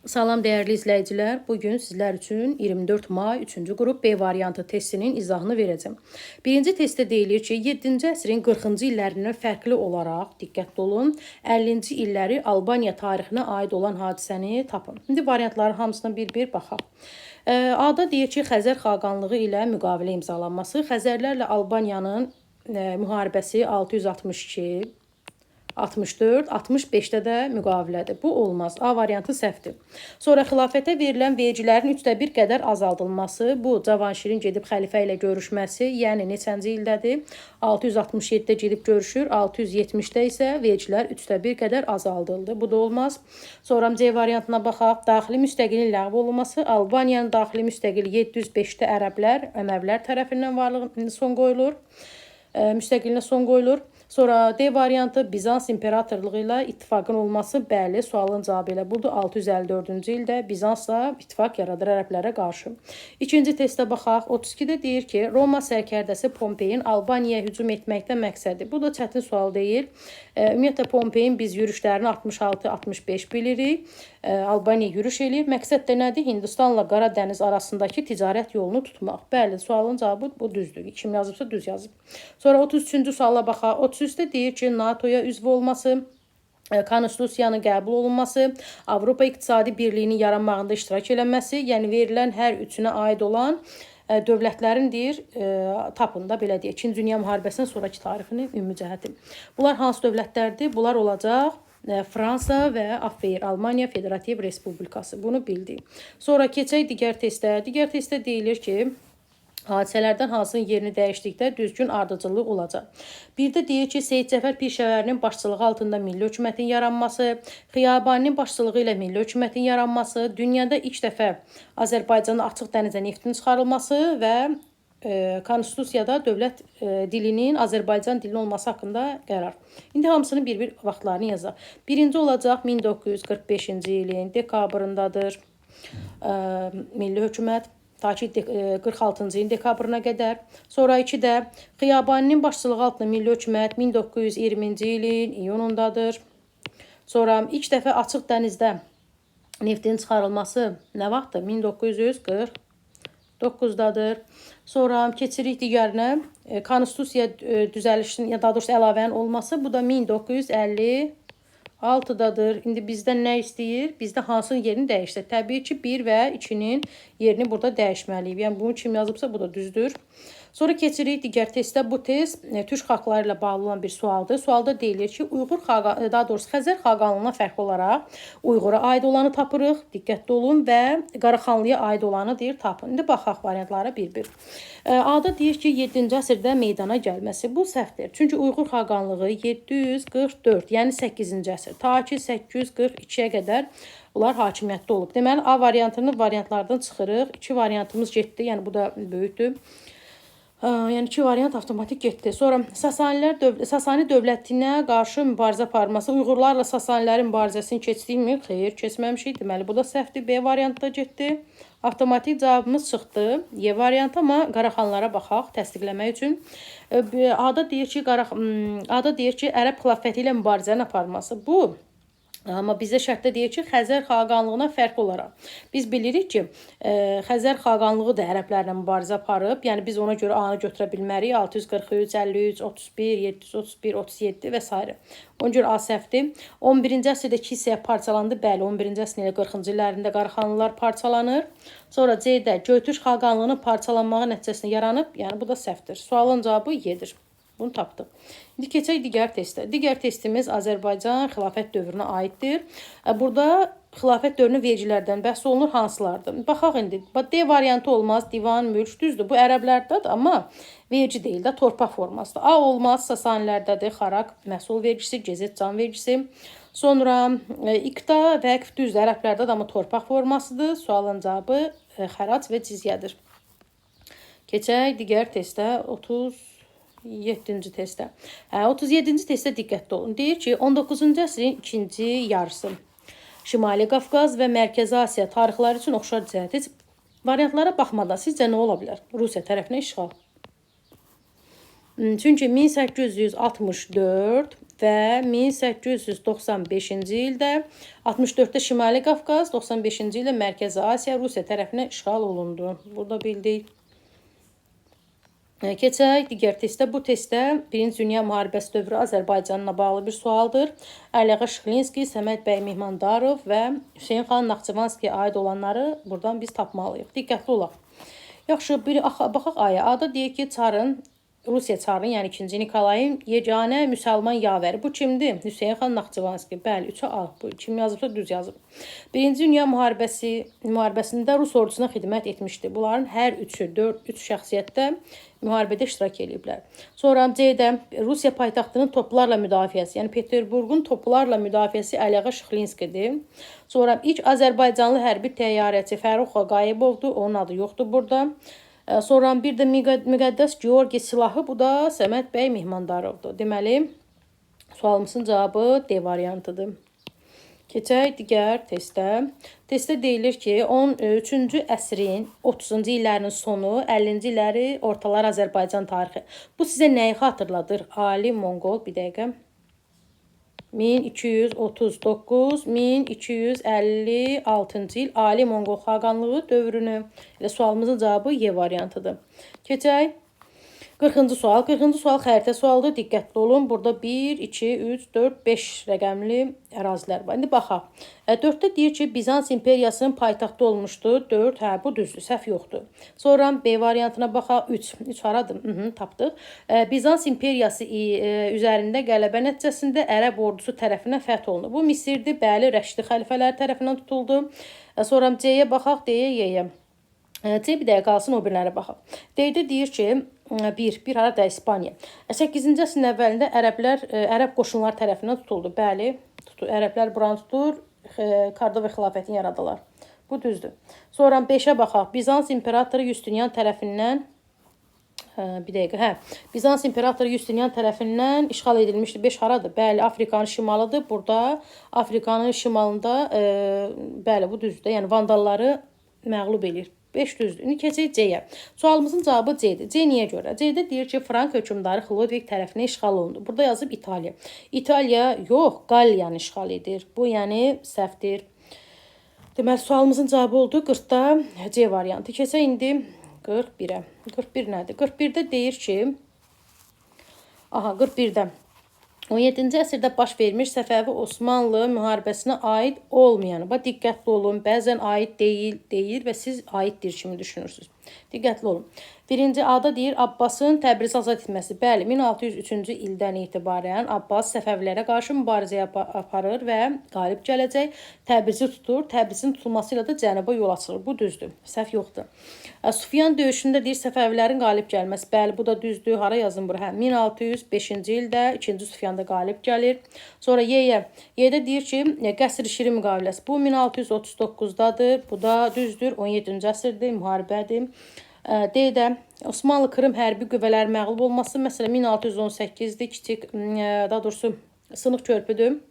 Salam dəyərli izləyicilər. Bu gün sizlər üçün 24 may 3-cü qrup B variantı testinin izahını verəcəm. Birinci testdə deyilir ki, 7-ci əsrin 40-cı illərindən fərqli olaraq, diqqətli olun, 50-ci illəri Albaniya tarixinə aid olan hadisəni tapın. İndi variantların hamısına bir-bir baxaq. A-da deyir ki, Xəzər xaqanlığı ilə müqavilə imzalanması, Xəzərlərlə Albaniyanın müharibəsi 662, 64, 65-də də müqavilədir. Bu olmaz. A variantı səhvdir. Sonra xilafətə verilən vergilərin 3də 1 qədər azaldılması, bu Cavanşirin gedib xəlifə ilə görüşməsi, yəni neçənci ildədir? 667-də gedib görüşür, 670-də isə vergilər 3də 1 qədər azaldıldı. Bu da olmaz. Sonra C variantına baxaq. Daxili müstəqilliyin ləğv olunması, Albaniyanın daxili müstəqilliyi 705-də ərəblər, Əməvilər tərəfindən varlığına son qoyulur. Müstəqilliyinə son qoyulur. Sonra D variantı Bizans imperatorluğu ilə ittifaqın olması, bəli, sualın cavabı elə budur. 654-cü ildə Bizansla ittifaq yaradır ərəblərə qarşı. İkinci testə baxaq. 32-də deyir ki, Roma sərkərdəsi Pompeyin Albaniyaya hücum etməkdə məqsədi. Bu da çətin sual deyil. Ümumiyyətlə Pompeyin biz yürüşlərini 66-65 bilirik. Albaniya yürüş eləyir. Məqsəd də nədir? Hindistanla Qara dəniz arasındakı ticarət yolunu tutmaq. Bəli, sualın cavabı bu düzdür. Kim yazıbsa düz yazıb. Sonra 33-cü suala baxaq. 33-də deyir ki, NATO-ya üzv olması, Konstitusiyanın qəbul olunması, Avropa İqtisadi Birliyinin yaranmağında iştirak eləməsi, yəni verilən hər üçünə aid olan dövlətlərin deyir, tapın da belə deyək, İkinci Dünya müharibəsindən sonrakı tarixini ümumi cəhəti. Bunlar hansı dövlətlərdir? Bunlar olacaq Fransa və AFR, Almaniya Federativ Respublikası. Bunu bildik. Sonra keçək digər testə. Digər testdə deyilir ki, hadisələrdən hansının yerini dəyişdikdə düzgün ardıcıllıq olacaq. Bir də deyir ki, Seyid Cəfər Pirşəvərinin başçılığı altında milli hökumətin yaranması, Xiyabaninin başçılığı ilə milli hökumətin yaranması, dünyada ilk dəfə Azərbaycanda açıq dənizə neftin çıxarılması və konstitusiyada dövlət dilinin Azərbaycan dilinin olması haqqında qərar. İndi hamısını bir-bir vaxtlarını yazaq. Birinci olacaq 1945-ci ilin dekabrındadır. Milli hökumət ta ki 46-cı ilin dekabrına qədər. Sonra 2 də Xiyabaninin başçılığı altında milli hökumət 1920-ci ilin iyunundadır. Sonra ilk dəfə açıq dənizdə neftin çıxarılması nə vaxtdır? 1949-dadır. Sonra keçirik digərinə. Konstitusiya düzəlişinin, ya daha doğrusu əlavənin olması, bu da 1956-dadır. İndi bizdən nə istəyir? Bizdə hansının yerini dəyişdir? Təbii ki, 1 və 2-nin yerini burada dəyişməliyik. Yəni bunu kim yazıbsa, bu da düzdür. Sonra keçirik digər testə. Bu test türk xalqları ilə bağlı olan bir sualdır. Sualda deyilir ki, Uyğur xaqa, daha doğrusu Xəzər xaqanlığına fərqli olaraq Uyğura aid olanı tapırıq. Diqqətli olun və Qaraxanlıya aid olanı deyir tapın. İndi baxaq variantlara bir-bir. A-da deyir ki, 7-ci əsrdə meydana gəlməsi. Bu səhvdir. Çünki Uyğur xaqanlığı 744, yəni 8-ci əsr, ta ki 842-yə qədər bunlar hakimiyyətdə olub. Deməli, A variantını variantlardan çıxırıq. 2 variantımız getdi, yəni bu da böyükdür. Yəni 2 variant avtomatik getdi. Sonra Sasani dövlətinə qarşı mübarizə aparması, Uyğurlarla Sasanilərin mübarizəsini keçdikmi? Xeyr, keçməmişik. Deməli, bu da səhvdir. B variantı da getdi. Avtomatik cavabımız çıxdı. Y variantı, amma Qaraxanlara baxaq təsdiqləmək üçün. A-da deyir ki, A-da deyir ki, Ərəb xilafəti ilə mübarizənin aparması. Bu amma bizə şərtdə deyir ki, Xəzər xaqanlığına fərqli olaraq. Biz bilirik ki, Xəzər xaqanlığı da ərəblərlə mübarizə aparıb. Yəni biz ona görə A-nı götürə bilmərik. 643, 53, 31, 731, 37 və s. Ona görə A səhvdir. 11-ci əsrdə iki hissəyə parçalandı. Bəli, 11-ci əsrin elə 40-cı illərində Qaraxanlılar parçalanır. Sonra C-də Göytürk xaqanlığının parçalanmağı nəticəsində yaranıb. Yəni bu da səhvdir. Sualın cavabı Y-dir. Bunu tapdıq. İndi keçək digər testə. Digər testimiz Azərbaycan xilafət dövrünə aiddir. Burada xilafət dövrünün vergilərdən bəhs olunur, hansılardır? Baxaq indi. Bax, D variantı olmaz, divan, mülk, düzdür. Bu ərəblərdədir, amma vergi deyil də, torpaq formasıdır. A olmaz, Sasanilərdədir, xaraq, məhsul vergisi, gezet, can vergisi. Sonra iqta, vəqf, düzdür, ərəblərdədir, amma torpaq formasıdır. Sualın cavabı xərac və cizyədir. Keçək digər testə, 37-ci testə. 37-ci testə diqqətli olun. Deyir ki, 19-cu əsrin ikinci yarısı Şimali Qafqaz və Mərkəzi Asiya tarixləri üçün oxşar cəhət. Heç variantlara baxmadan sizcə nə ola bilər? Rusiya tərəfinə işğal. Çünki 1864 və 1895-ci ildə 64-də Şimali Qafqaz, 95-ci ildə Mərkəzi Asiya Rusiya tərəfindən işğal olundu. Burada bildik. Keçək digər testə. Bu testdə Birinci Dünya Müharibəsi dövrü Azərbaycanla bağlı bir sualdır. Əliağa Şıxlinski, Səməd bəy Mehmandarov və Hüseyn xan Naxçıvanskiyə aid olanları buradan biz tapmalıyıq. Diqqətli olaq. Yaxşı, bir baxaq aya. A-da deyir ki, çarın, Rusiya çarının, yəni 2-ci Nikolayın yeganə müsəlman yavəri. Bu kimdir? Hüseyn xan Naxçıvanski. Bəli, 3-ə A. Bu kim yazıbsa düz yazıb. Birinci Dünya müharibəsində Rus ordusuna xidmət etmişdi. Bunların hər üçü, 4, 3 şəxsiyyətdə müharibədə iştirak eləyiblər. Sonra C-də Rusiya paytaxtının toplarla müdafiəsi, yəni Peterburqun toplarla müdafiəsi Əliağa Şıxlinskidir. Sonra ilk Azərbaycanlı hərbi təyyarəçi Fərrux Qayıbovdur. Onun adı yoxdur burada. Sonra bir də Müqəddəs Georgi silahı, bu da Səməd bəy Mehmandarovdur. Deməli, sualımızın cavabı D variantıdır. Keçək digər testə. Testdə deyilir ki, 13-cü əsrin 30-cu illərinin sonu, 50-ci illəri ortalar Azərbaycan tarixi. Bu sizə nəyi xatırladır? Ali Monqol, bir dəqiqə. 1239, 1256-cı il Ali Monqol xaqanlığı dövrünü. Elə sualımızın cavabı Y variantıdır. Keçək 40-cı sual. 40-cı sual xəritə sualıdır. Diqqətli olun. Burada 1, 2, 3, 4, 5 rəqəmli ərazilər var. İndi baxaq. 4-də deyir ki, Bizans imperiyasının paytaxtı olmuşdu. 4, hə, bu düzdür, səhv yoxdur. Sonra B variantına baxaq. 3. 3 haradır? Tapdıq. Bizans imperiyası üzərində qələbə nəticəsində Ərəb ordusu tərəfindən fəth olundu. Bu Misirdir. Bəli, Rəşidi xəlifələri tərəfindən tutuldu. Sonra C-yə baxaq, D-yə, Y-yə. C bir dəqiqə qalsın, o birilərə baxaq. D-də deyir ki, 1 harada İspaniya. 8-ci əsrin əvvəlində ərəb qoşunları tərəfindən tutuldu. Bəli, ərəblər buranı tutur, Kordova xilafətini yaradırlar. Bu düzdür. Sonra 5-ə baxaq. Bizans imperatoru Justinian tərəfindən bir dəqiqə, hə. Bizans imperatoru Justinian tərəfindən işğal edilmişdi. 5 haradır? Bəli, Afrikanın şimalıdır. Burada Afrikanın şimalında, bəli, bu düzdür. Yəni vandalları məğlub eləyir. 5 düzdür. İndi keçək C-yə. Sualımızın cavabı C-dir. C niyə görə? C-də deyir ki, Frank hökmdarı Xlodvig tərəfindən işğal olundu. Burada yazıb İtaliya. İtaliya yox, Qalliyanı işğal edir. Bu, yəni səhvdir. Deməli, sualımızın cavabı oldu 40-da C variantı. Keçək indi 41-ə. 41 nədir? 41-də deyir ki, aha, 41-də 17-ci əsrdə baş vermiş Səfəvi Osmanlı müharibəsinə aid olmayan, bax diqqətli olun, bəzən aid deyil, deyir və siz aiddir kimi düşünürsünüz. Diqqətli olun. Birinci A-da deyir Abbasın Təbrizi azad etməsi. Bəli, 1603-cü ildən etibarən Abbas Səfəvilərə qarşı mübarizə aparır və qalib gələcək. Təbrizi tutur. Təbrizin tutulması ilə də cənuba yol açılır. Bu düzdür. Səhv yoxdur. Sufyan döyüşündə deyir Səfəvilərin qalib gəlməsi. Bəli, bu da düzdür. Hara yazın bura? Hə, 1605-ci ildə 2-ci Sufyanda qalib gəlir. Sonra Y-yə. Y-də deyir ki, Qəsr-i Şirin müqaviləsi. Bu 1639-dadır. Bu da düzdür. 17-ci əsrdir, müharibədir. D-də Osmanlı Krım hərbi qüvvələri məğlub olması, məsələn 1618-dir, kiçik, daha doğrusu sınıq körpüdür.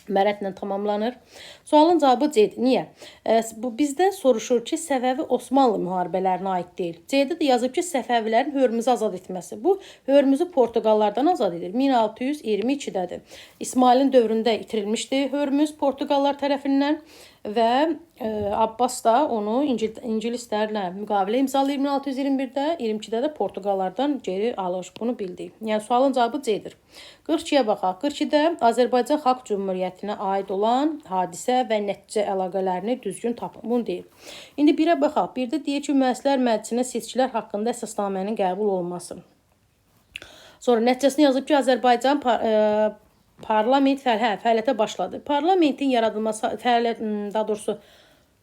Mərətlə tamamlanır. Sualın cavabı C-dir. Niyə? Bu bizdən soruşur ki, Səfəvi Osmanlı müharibələrinə aid deyil. C-də də yazıb ki, Səfəvilərin Hörmüzü azad etməsi. Bu Hörmüzü Portuqallardan azad edir. 1622-dədir. İsmailin dövründə itirilmişdi Hörmüz Portuqallar tərəfindən və Abbas da onu ingilislərlə müqavilə imzalayır 1621-də, 22-də də Portuqallardan geri alır. Bunu bildik. Yəni sualın cavabı C-dir. 42-yə baxaq. 42-də Azərbaycan Xalq Cümhuriyyətinə aid olan hadisə və nəticə əlaqələrini düzgün tapın. Bunu deyir. İndi 1-ə baxaq. 1-də deyir ki, Müəssisələr Məclisinə seçkilər haqqında əsasnamənin qəbul olunması. Sonra nəticəsini yazıb ki, Azərbaycan parlament fəaliyyətə başladı. Parlamentin yaradılması, fəaliyyət, daha doğrusu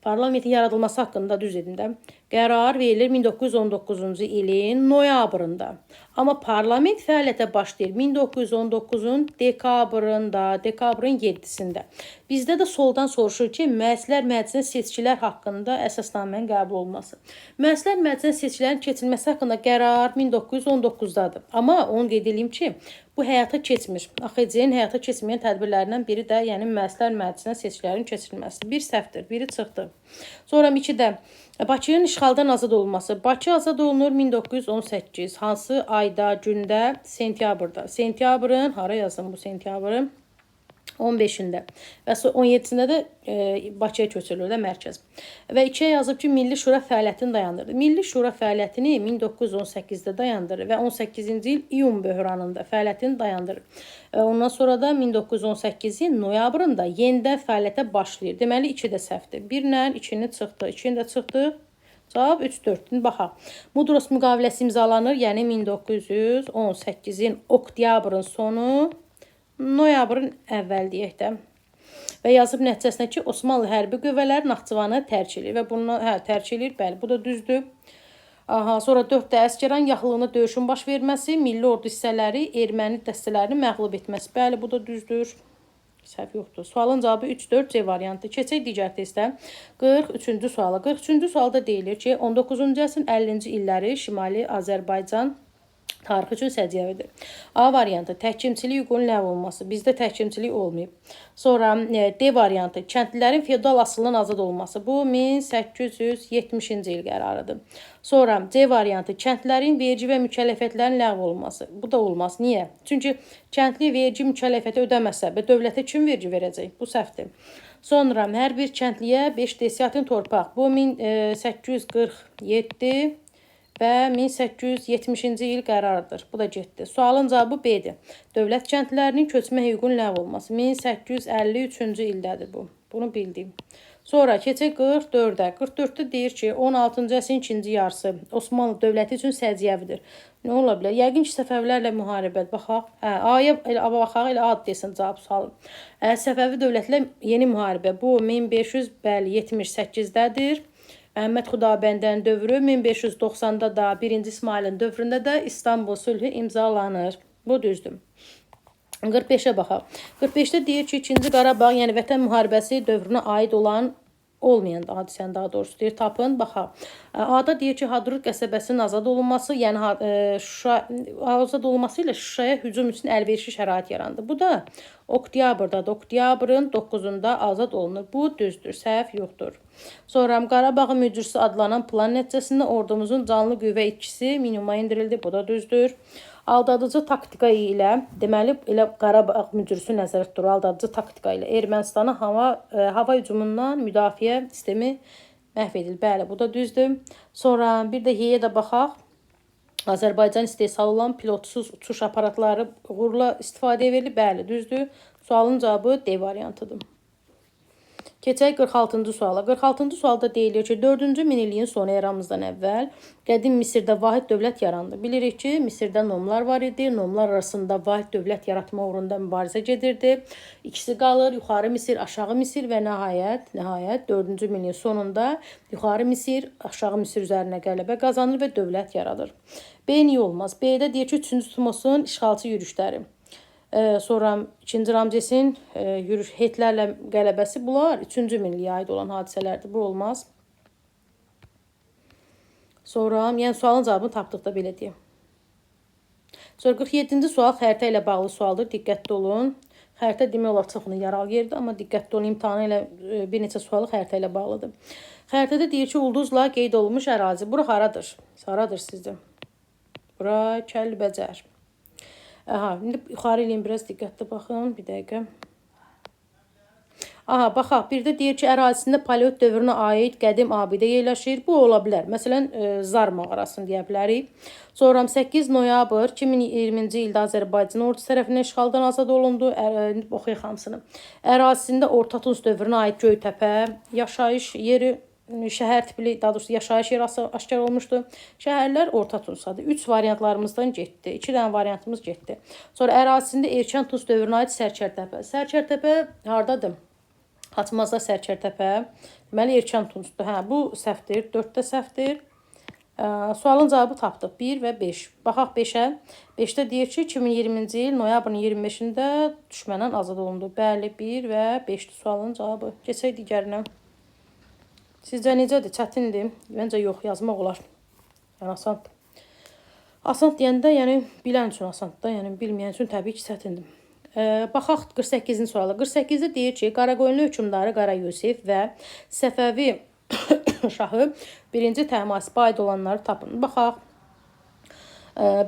parlamentin yaradılması haqqında düz dedim də. Qərar verilir 1919-cu ilin noyabrında. Amma parlament fəaliyyətə başlayır 1919-un dekabrında, dekabrın 7-sində. Bizdə də soldan soruşur ki, Müəssisələr Məclisinə seçkilər haqqında əsasnamənin qəbul olunması. Müəssisələr Məclisinə seçkilərin keçirilməsi haqqında qərar 1919-dadır. Amma onu qeyd edeyim ki, bu həyata keçmir. AXC-nin həyata keçməyən tədbirlərindən biri də, yəni Müəssisələr Məclisinə seçkilərin keçirilməsidir. Bir səhvdir, biri çıxdı. Sonra 2-də Bakının işğaldan azad olunması. Bakı azad olunur 1918. Hansı ayda, gündə? Sentyabrda. Sentyabrın, hara yazdım bu sentyabrın? 15-də və 17-sində də Bakıya köçürülür də mərkəz. Və 2-yə yazıb ki, Milli Şura fəaliyyətini dayandırdı. Milli Şura fəaliyyətini 1918-də dayandırır və 18-ci il iyun böhranında fəaliyyətini dayandırır. Ondan sonra da 1918-in noyabrında yenidən fəaliyyətə başlayır. Deməli 2 də səhvdir. 1 ilə 2-ni çıxdı, 2-ni də çıxdı. Cavab 3-4. İndi baxaq. Mudros müqaviləsi imzalanır, yəni 1918-in oktyabrın sonu, noyabrın əvvəl deyək də. Və yazıb nəticəsində ki, Osmanlı hərbi qüvvələri Naxçıvanı tərk eləyir və bundan tərk eləyir. Bəli, bu da düzdür. Aha, sonra 4-də Əsgəran yaxınlığında döyüşün baş verməsi, milli ordu hissələri erməni dəstələrini məğlub etməsi. Bəli, bu da düzdür. Səhv yoxdur. Sualın cavabı 3-4 C variantı. Keçək digər testə. 43-cü suala. 43-cü sualda deyilir ki, 19-cu əsrin 50-ci illəri Şimali Azərbaycan tarixi üçün səciyyəvidir. A variantı təhkimçilik hüququnun ləğv olunması. Bizdə təhkimçilik olmayıb. Sonra D variantı kəndlilərin feodal asılından azad olunması. Bu 1870-ci il qərarıdır. Sonra C variantı kəndlilərin vergi və mükəlləfiyyətlərinin ləğv olunması. Bu da olmaz. Niyə? Çünki kəndli vergi mükəlləfiyyəti ödəməsə və dövlətə kim vergi verəcək? Bu səhvdir. Sonra hər bir kəndliyə 5 desyatin torpaq. Bu 1847 və 1870-ci il qərarıdır. Bu da getdi. Sualın cavabı B-dir. Dövlət kəndlilərinin köçmə hüququnun ləğv olunması 1853-cü ildədir bu. Bunu bildik. Sonra keçək 44-ə. 44-də deyir ki, 16-cı əsrin ikinci yarısı Osmanlı dövləti üçün səciyyəvidir. Nə ola bilər? Yəqin ki, Səfəvilərlə müharibə. Baxaq. Hə, A-ya elə baxaq, elə A desin cavab sualın. Səfəvi dövlətlə yeni müharibə. Bu 1578-dədir. Məhəmməd Xudabəndənin dövrü 1590-da da 1-ci İsmayılın dövründə də İstanbul sülhü imzalanır. Bu düzdür. 45-ə baxaq. 45-də deyir ki, 2-ci Qarabağ, yəni Vətən müharibəsi dövrünə aid olan olmayan hadisəni daha doğrusu deyir, tapın, baxaq. A-da deyir ki, Hadrut qəsəbəsinin azad olunması, yəni Şuşa azad olunması ilə Şuşaya hücum üçün əlverişli şərait yarandı. Bu da oktyabrdadır. Oktyabrın 9-unda azad olunur. Bu düzdür, səhv yoxdur. Sonra Qarabağın mücrüsü adlanan plan nəticəsində ordumuzun canlı qüvvə itkisi minimuma endirildi. Bu da düzdür. Aldadıcı taktika ilə, deməli elə Qarabağ mücrüsü nəzərdə tutur, aldadıcı taktika ilə Ermənistana hava hücumundan müdafiə sistemi məhv edildi. Bəli, bu da düzdür. Sonra bir də Y-yə də baxaq. Azərbaycan istehsal olan pilotsuz uçuş aparatları uğurla istifadəyə verilib. Bəli, düzdür. Sualın cavabı D variantıdır. Keçək 46-cı suala. 46-cı sualda deyilir ki, 4-cü minilliyin sonu eramızdan əvvəl qədim Misirdə vahid dövlət yarandı. Bilirik ki, Misirdə nomlar var idi. Nomlar arasında vahid dövlət yaratma uğrunda mübarizə gedirdi. İkisi qalır, yuxarı Misir, aşağı Misir və nəhayət 4-cü minilliyin sonunda yuxarı Misir, aşağı Misir üzərinə qələbə qazanır və dövlət yaradır. B niyə olmaz? B-də deyir ki, 3-cü Tutmosun işğalçı yürüşləri. Sonra 2-ci Ramzesin yürüş Hetlərlə qələbəsi, bunlar 3-cü minilliyə aid olan hadisələrdir. Bu olmaz. Sonra, yəni sualın cavabını tapdıq da belə deyim. Sonra 47-ci sual xəritə ilə bağlı sualdır. Diqqətli olun. Xəritə demək olar çoxunun yaralı yeridir, amma diqqətli olun, imtahanı ilə bir neçə sualı xəritə ilə bağlıdır. Xəritədə deyir ki, ulduzla qeyd olunmuş ərazi. Bura haradır? Haradır sizdə? Bura Kəlbəcər. Aha, indi yuxarı eləyim biraz, diqqətli baxın. Bir dəqiqə. Aha, baxaq. Bir də deyir ki, ərazisində paleolit dövrünə aid qədim abidə yerləşir. Bu ola bilər. Məsələn, Zar mağarasını deyə bilərik. Sonra 8 noyabr 2020-ci ildə Azərbaycan ordusu tərəfindən işğaldan azad olundu. Oxuyaq hamısını. Ərazisində Orta Tunc dövrünə aid Göytəpə, yaşayış yeri, şəhər tipli, daha doğrusu yaşayış yeri aşkar olmuşdu. Şəhərlər Orta Tunsadır. 3 variantlarımızdan getdi. 2 dənə variantımız getdi. Sonra ərazisində erkən Tunc dövrünə aid Sərkərtəpə. Sərkərtəpə hardadır? Xaçmazda Sərkərtəpə. Deməli, erkən Tuncdur. Hə, bu səhvdir. 4 də səhvdir. Sualın cavabı tapdıq. 1 və 5. Baxaq 5-ə. 5-də deyir ki, 2020-ci il noyabrın 25-də düşməndən azad olundu. Bəli, 1 və 5-dir sualın cavabı. Keçək digərinə. Sizcə necədir? Çətindir? Məncə yox, yazmaq olar. Yəni asandır. Asan deyəndə, yəni bilən üçün asandır da, yəni bilməyən üçün təbii ki, çətindir. Baxaq 48-ci suala. 48-də deyir ki, Qaraqoyunlu hökmdarı Qara Yusif və Səfəvi Şahı birinci Təhmasibə aid olanları tapın. Baxaq.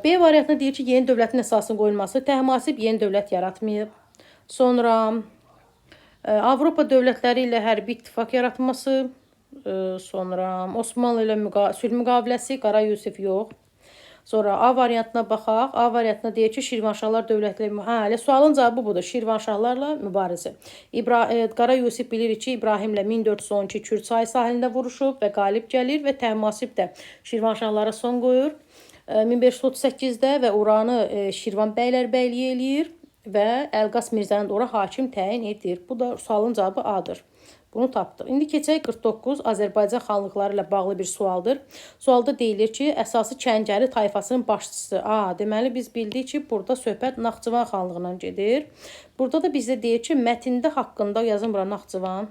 B variantında deyir ki, yeni dövlətin əsasının qoyulması. Təhmasib yeni dövlət yaratmayıb. Sonra Avropa dövlətləri ilə hərbi ittifaq yaratması, sonra Osmanlı ilə sülh müqaviləsi, Qara Yusif yox. Sonra A variantına baxaq. A variantına deyir ki, Şirvanşahlar dövləti ilə, hə, elə sualın cavabı budur. Şirvanşahlarla mübarizə. Qara Yusif bilirik ki, İbrahimlə 1412 Kürçay sahilində vuruşub və qalib gəlir və Təhmasib də Şirvanşahlara son qoyur. 1538-də və oranı Şirvan bəylərbəyliyi eləyir və Əlqas Mirzəni də ora hakim təyin edir. Bu da sualın cavabı A-dır. Bunu tapdıq. İndi keçək 49 Azərbaycan xanlıqları ilə bağlı bir sualdır. Sualda deyilir ki, əsası Kəngərli tayfasının başçısı. A, deməli biz bildik ki, burada söhbət Naxçıvan xanlığından gedir. Burada da bizdə deyir ki, mətndə haqqında yazın bura Naxçıvan.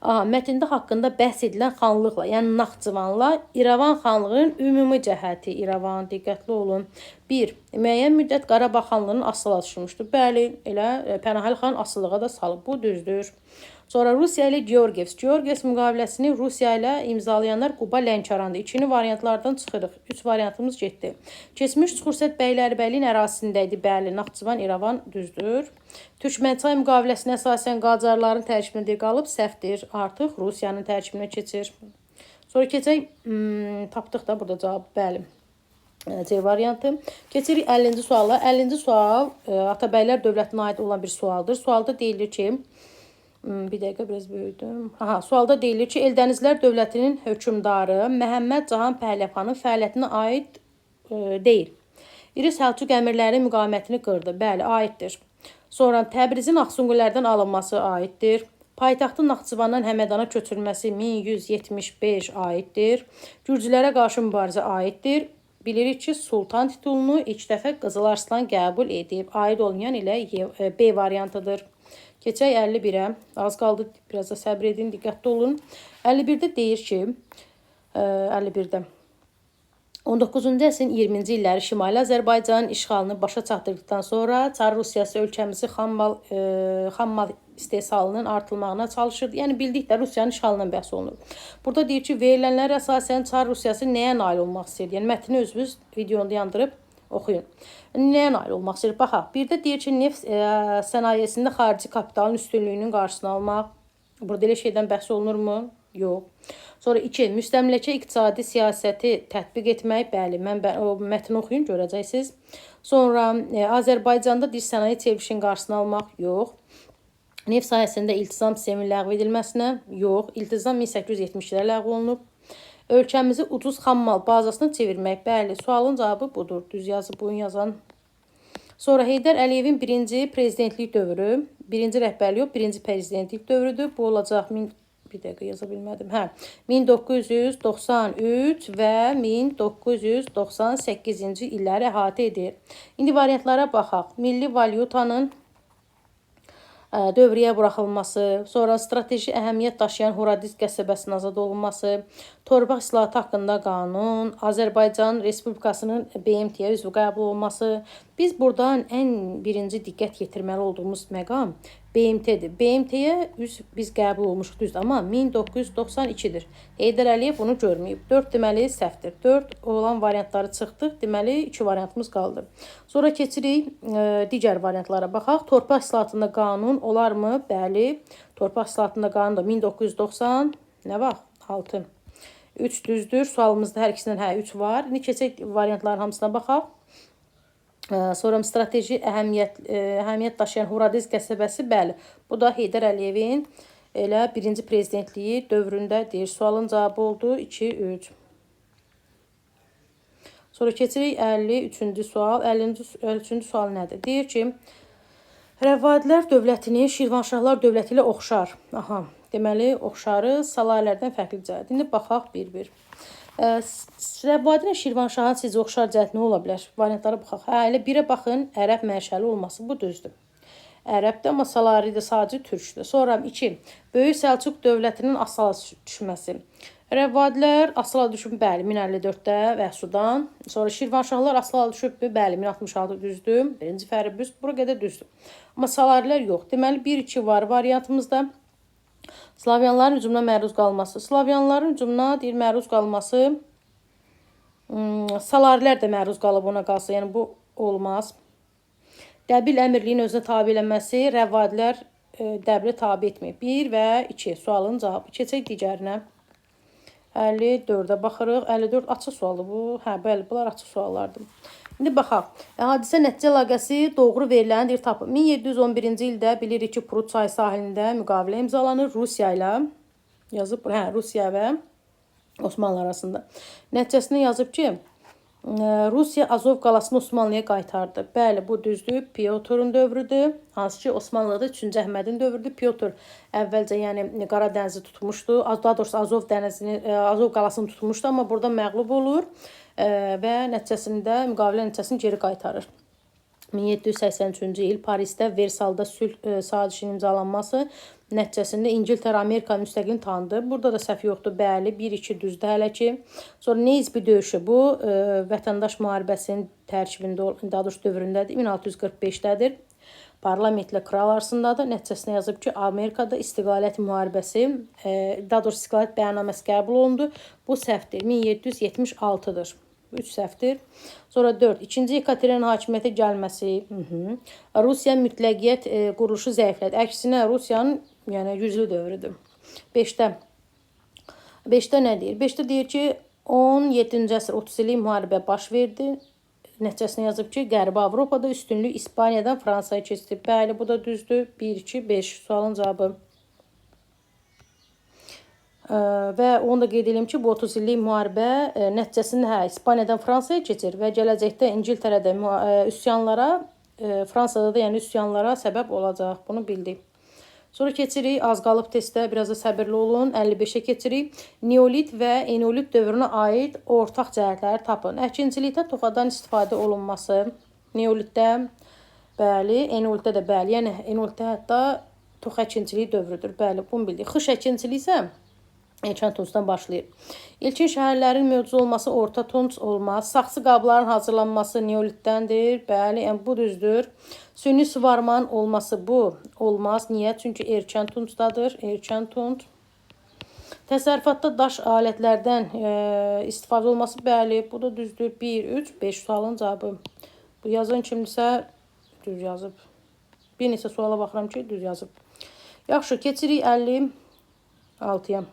Aha, mətndə haqqında bəhs edilən xanlıqla, yəni Naxçıvanla İrəvan xanlığının ümumi cəhəti. İrəvan, diqqətli olun. 1. Müəyyən müddət Qarabağ xanlığının asılığa düşmüşdür. Bəli, elə Pənahəli xan asılığa da salıb. Bu düzdür. Sonra Rusiya ilə Georgievsk. Georgievsk müqaviləsini Rusiya ilə imzalayanlar Quba Lənkərandır. İkini variantlardan çıxırıq. 3 variantımız getdi. Keçmiş Xurşəd bəylərbəyliyinin ərazisində idi. Bəli, Naxçıvan, İrəvan düzdür. Türkmənçay müqaviləsinə əsasən Qacarların tərkibində qalıb, səhvdir. Artıq Rusiyanın tərkibinə keçir. Sonra keçək, tapdıq da burada cavab, bəli. C variantı. Keçirik 50-ci suala. 50-ci sual Atabəylər dövlətinə aid olan bir sualdır. Sualda deyilir ki, bir dəqiqə biraz böyüdüm. Aha, sualda deyilir ki, Eldənizlər dövlətinin hökmdarı Məhəmməd Cahan Pəhləvanın fəaliyyətinə aid deyil. İri Səlcuq əmirlərinin müqavimətini qırdı. Bəli, aiddir. Sonra Təbrizin Ağsunqulərdən alınması aiddir. Paytaxtın Naxçıvandan Həmədana köçürülməsi 1175 aiddir. Gürcülərə qarşı mübarizə aiddir. Bilirik ki, sultan titulunu ilk dəfə Qızıl Arslan qəbul edib. Aid olmayan ilə B variantıdır. Keçək 51-ə. Az qaldı, biraz da səbr edin, diqqətli olun. 51-də deyir ki, 51-də 19-cu əsrin 20-ci illəri Şimali Azərbaycanın işğalını başa çatdırdıqdan sonra Çar Rusiyası ölkəmizi xammal istehsalının artırılmağına çalışırdı. Yəni bildik də Rusiyanın işğalından bəhs olunur. Burada deyir ki, verilənlərə əsasən Çar Rusiyası nəyə nail olmaq istəyir? Yəni mətni özünüz videonu dayandırıb oxuyun. Nəyə nail olmaq istəyir? Baxaq. Bir də deyir ki, neft sənayesində xarici kapitalın üstünlüyünün qarşısını almaq. Burada elə şeydən bəhs olunurmu? Yox. Sonra 2. Müstəmləkə iqtisadi siyasəti tətbiq etmək. Bəli, mən o mətni oxuyun, görəcəksiniz. Sonra Azərbaycanda dış sənaye çevrilişinin qarşısını almaq. Yox. Neft sahəsində iltizam sisteminin ləğv edilməsinə? Yox. İltizam 1872-də ləğv olunub. Ölkəmizi ucuz xammal bazasına çevirmək. Bəli, sualın cavabı budur. Düz yazı bunu yazan. Sonra Heydər Əliyevin birinci prezidentlik dövrü, birinci rəhbərlik yox, birinci prezidentlik dövrüdür. Bu olacaq bir dəqiqə yaza bilmədim. Hə, 1993 və 1998-ci illəri əhatə edir. İndi variantlara baxaq. Milli valyutanın dövrəyə buraxılması, sonra strateji əhəmiyyət daşıyan Horadiz qəsəbəsinin azad olunması, torpaq islahatı haqqında qanun, Azərbaycan Respublikasının BMT-yə üzv qəbul olunması. Biz buradan ən birinci diqqət yetirməli olduğumuz məqam BMT-dir. BMT-yə üzv biz qəbul olmuşuq, düzdür, amma 1992-dir. Heydər Əliyev bunu görməyib. 4 deməli səhvdir. 4 olan variantları çıxdıq. Deməli 2 variantımız qaldı. Sonra keçirik digər variantlara baxaq. Torpaq islahatında qanun olarmı? Bəli. Torpaq islahatında qanun da 1990 nə vaxt? 6. 3 düzdür. Sualımızda hər ikisindən hə 3 var. İndi keçək variantların hamısına baxaq. Sonra strateji əhəmiyyət daşıyan Horadiz qəsəbəsi, bəli. Bu da Heydər Əliyevin elə birinci prezidentliyi dövründədir. Sualın cavabı oldu 2, 3. Sonra keçirik 53-cü sual. 53-cü sual nədir? Deyir ki, Rəvadilər dövlətini Şirvanşahlar dövləti ilə oxşar. Aha, deməli, oxşarı Salarilərdən fərqli cəhət. İndi baxaq bir-bir. Rəvadi ilə Şirvanşahın sizcə oxşar cəhət nə ola bilər? Variantlara baxaq. Hə, elə birə baxın, ərəb mənşəli olması, bu düzdür. Ərəbdir, amma Salari də sadəcə türkdür. Sonra 2. Böyük Səlcuq dövlətinin asıla düşməsi. Rəvadilər asıla düşüb, bəli, 1054-də Vəhsudan. Sonra Şirvanşahlar asıla düşübmü? Bəli, 1066 düzdür. Birinci Fəribüz bura qədər düzdür. Amma Salarilər yox. Deməli, 1-2 var variantımızda. Slavyanların hücumuna məruz qalması. Slavyanların hücumuna deyir məruz qalması. Salarilər də məruz qalıb ona qalsa. Yəni bu olmaz. Dəbil əmirliyin özünə tabe eləməsi, Rəvadilər Dəbili tabe etməyib. 1 və 2 sualın cavabı. Keçək digərinə. 54-ə baxırıq. 54 açıq sualdır bu. Hə, bəli, bunlar açıq suallardır. İndi baxaq. Hadisə nəticə əlaqəsi doğru veriləni deyir tapın. 1711-ci ildə bilirik ki, Prut çayı sahilində müqavilə imzalanır Rusiya ilə. Yazıb, hə, Rusiya və Osmanlı arasında. Nəticəsində yazıb ki, Rusiya Azov qalasını Osmanlıya qaytardı. Bəli, bu düzdür. Pyotrun dövrüdür. Hansı ki, Osmanlıda 3-cü Əhmədin dövrüdür. Pyotr əvvəlcə, yəni Qara dənizi tutmuşdu. Daha doğrusu Azov dənizini, Azov qalasını tutmuşdu, amma burada məğlub olur və nəticəsində müqavilə nəticəsini geri qaytarır. 1783-cü il Parisdə Versalda sülh sazişinin imzalanması nəticəsində İngiltərə Amerika müstəqilini tanıdı. Burada da səhv yoxdur. Bəli, 1-2 düzdür hələ ki. Sonra Neysbi döyüşü bu vətəndaş müharibəsinin tərkibində, daha doğrusu dövründədir. 1645-dədir. Parlamentlə kral arasındadır. Nəticəsində yazıb ki, Amerikada istiqlaliyyət müharibəsi, daha doğrusu istiqlaliyyət bəyannaməsi qəbul olundu. Bu səhvdir. 1776-dır. 3 səhvdir. Sonra 4. İkinci Yekaterinanın hakimiyyətə gəlməsi. Rusiya mütləqiyyət quruluşu zəiflədi. Əksinə Rusiyanın yəni güclü dövrüdür. 5-də. 5-də nə deyir? 5-də deyir ki, 17-ci əsr 30 illik müharibə baş verdi. Nəticəsində yazıb ki, Qərbi Avropada üstünlük İspaniyadan Fransaya keçdi. Bəli, bu da düzdür. 1, 2, 5 sualın cavabı. Və onu da qeyd edim ki, bu 30 illik müharibə nəticəsində hə, İspaniyadan Fransaya keçir və gələcəkdə İngiltərədə üsyanlara, Fransada da yəni üsyanlara səbəb olacaq. Bunu bildik. Sonra keçirik, az qalıb testə, biraz da səbirli olun. 55-ə keçirik. Neolit və eneolit dövrünə aid ortaq cəhətləri tapın. Əkinçilikdə toxadan istifadə olunması. Neolitdə bəli, eneolitdə də bəli. Yəni eneolitdə hətta toxa əkinçiliyi dövrüdür. Bəli, bunu bildik. Xış əkinçiliyi isə erkən Tuncdan başlayır. İlkin şəhərlərin mövcud olması orta Tunc olmaz. Saxsı qabların hazırlanması neolitdəndir. Bəli, yəni bu düzdür. Süni suvarmanın olması bu olmaz. Niyə? Çünki erkən Tuncdadır. Erkən Tunc. Təsərrüfatda daş alətlərdən istifadə olması, bəli, bu da düzdür. 1, 3, 5 sualın cavabı. Bu yazan kimdirsə düz yazıb. Bir neçə suala baxıram ki, düz yazıb. Yaxşı, keçirik 56-ya.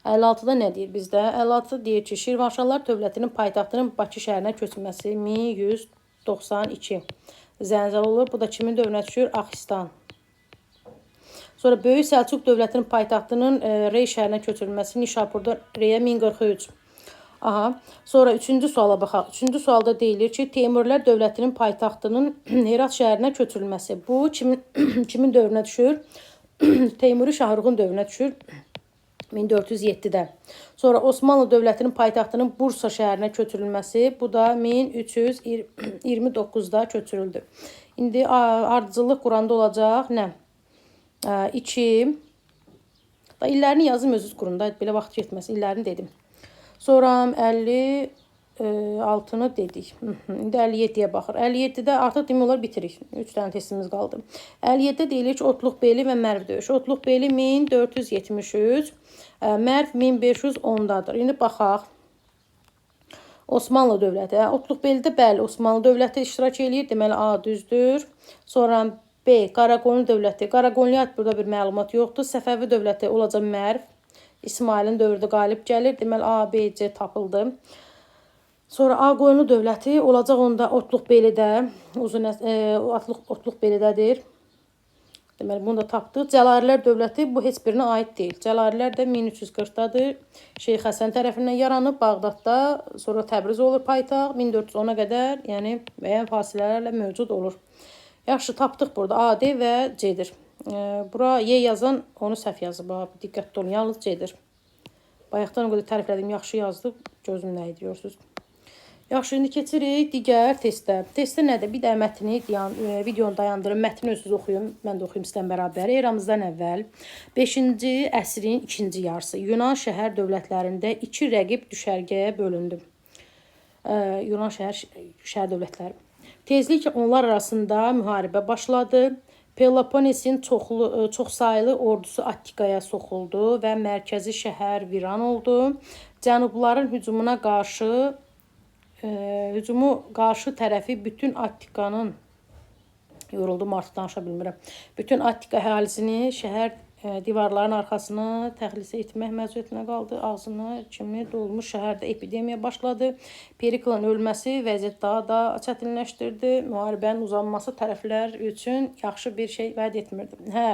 56-da nə deyir bizdə? 56 deyir ki, Şirvanşahlar dövlətinin paytaxtının Bakı şəhərinə köçməsi 1192 zəlzələ olur. Bu da kimin dövrünə düşür? Axistan. Sonra Böyük Səlcuq dövlətinin paytaxtının Rey şəhərinə köçürülməsi Nişapurdan Reyə 1043. Aha. Sonra üçüncü suala baxaq. Üçüncü sualda deyilir ki, Teymurilər dövlətinin paytaxtının Herat şəhərinə köçürülməsi. Bu kimin dövrünə düşür? Teymuri Şahruxun dövrünə düşür. 1407-də. Sonra Osmanlı dövlətinin paytaxtının Bursa şəhərinə köçürülməsi, bu da 1329-da köçürüldü. İndi ardıcıllıq quranda olacaq nə? 2. Da illərini yazım özünüz qurun da, belə vaxt getməsin. İllərini dedim. Sonra 56-nı dedik. İndi 57-yə baxır. 57-də artıq demək olar bitirik. 3 dənə testimiz qaldı. 57-də deyilir ki, Otluqbeli və Mərv döyüşü. Otluqbeli 1473, Mərv 1510-dadır. İndi baxaq. Osmanlı dövləti. Otluqbelidə bəli, Osmanlı dövləti iştirak eləyir. Deməli A düzdür. Sonra B, Qaraqoyunlu dövləti. Qaraqoyunluya aid burada bir məlumat yoxdur. Səfəvi dövləti olacaq Mərv. İsmailin dövründə qalib gəlir. Deməli A, B, C tapıldı. Sonra Ağqoyunlu dövləti olacaq onda Otluqbelidə, uzun Otluqbelidədir. Deməli bunu da tapdıq. Cəlalilər dövləti bu heç birinə aid deyil. Cəlalilər də 1340-dadır. Şeyx Həsən tərəfindən yaranıb Bağdadda, sonra Təbriz olur paytaxt 1410-a qədər, yəni müəyyən fasilələrlə mövcud olur. Yaxşı, tapdıq burada A, D və C-dir. Bura Y yazan onu səhv yazıb. Ha, diqqətli olun, yalnız C-dir. Bayaqdan o qədər təriflədim, yaxşı yazdı. Gözüm nə ediyorsunuz? Yaxşı, indi keçirik digər testə. Testdə nədir? Bir də mətni, videonu dayandırın, mətni özünüz oxuyun. Mən də oxuyum sizlə bərabər. Eramızdan əvvəl 5-ci əsrin ikinci yarısı Yunan şəhər dövlətlərində iki rəqib düşərgəyə bölündü. Yunan şəhər dövlətləri. Tezliklə onlar arasında müharibə başladı. Peloponnesin çoxsaylı ordusu Attikaya soxuldu və mərkəzi şəhər viran oldu. Cənubların hücumuna qarşı hücumu qarşı tərəfi bütün Attikanın yoruldum, artıq danışa bilmirəm. Bütün Attika əhalisini şəhər divarlarının arxasına təxliyə etmək məcburiyyətinə qaldı. Ağzına kimi dolmuş şəhərdə epidemiya başladı. Periklın ölməsi vəziyyət daha da çətinləşdirdi. Müharibənin uzanması tərəflər üçün yaxşı bir şey vəd etmirdi. Hə.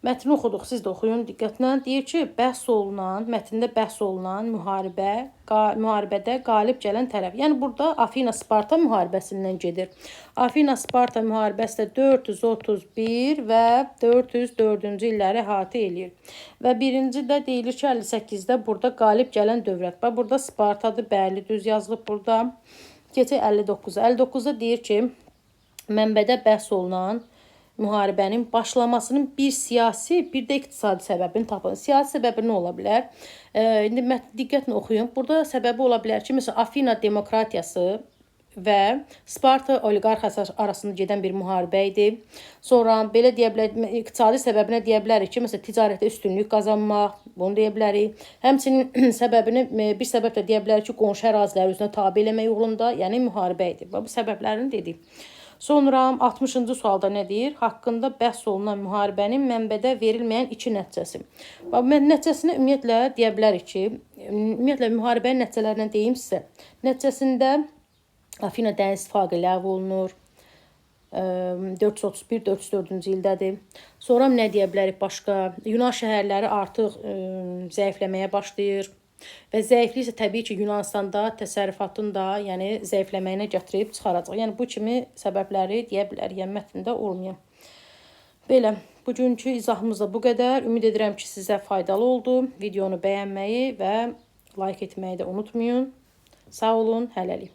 Mətni oxuduq, siz də oxuyun diqqətlə. Deyir ki, bəhs olunan, mətndə bəhs olunan müharibədə qalib gələn tərəf. Yəni burada Afina-Sparta müharibəsindən gedir. Afina-Sparta müharibəsi də 431 və 404-cü illəri əhatə eləyir. Və birinci də deyilir ki, 58-də burada qalib gələn dövlət. Bax, burada Spartadır, bəli, düz yazılıb burada. Keçək 59-a. 59-da deyir ki, mənbədə bəhs olunan müharibənin başlamasının bir siyasi, bir də iqtisadi səbəbini tapın. Siyasi səbəbi nə ola bilər? İndi diqqətlə oxuyun. Burada səbəbi ola bilər ki, məsələn, Afina demokratiyası və Sparta oliqarxiyası arasında gedən bir müharibə idi. Sonra belə deyə bilərik, iqtisadi səbəbinə deyə bilərik ki, məsələn, ticarətdə üstünlük qazanmaq, bunu deyə bilərik. Həmçinin səbəbini bir səbəb də deyə bilərik ki, qonşu əraziləri özünə tabe eləmək uğrunda, yəni müharibə idi. Bu səbəblərini dedik. Sonra 60-cı sualda nə deyir? Haqqında bəhs olunan müharibənin mənbədə verilməyən iki nəticəsi. Bax, mən nəticəsini ümumiyyətlə deyə bilərik ki, ümumiyyətlə müharibənin nəticələrindən deyim sizə. Nəticəsində Afina Dəniz İttifaqı ləğv olunur. 431-404-cü ildədir. Sonra nə deyə bilərik başqa? Yunan şəhərləri artıq zəifləməyə başlayır. Və zəiflik isə təbii ki, Yunanistanda təsərrüfatın da, yəni zəifləməyinə gətirib çıxaracaq. Yəni bu kimi səbəbləri deyə bilərik, yəni mətndə olmayan. Belə, bugünkü izahımız da bu qədər. Ümid edirəm ki, sizə faydalı oldu. Videonu bəyənməyi və like etməyi də unutmayın. Sağ olun, hələlik.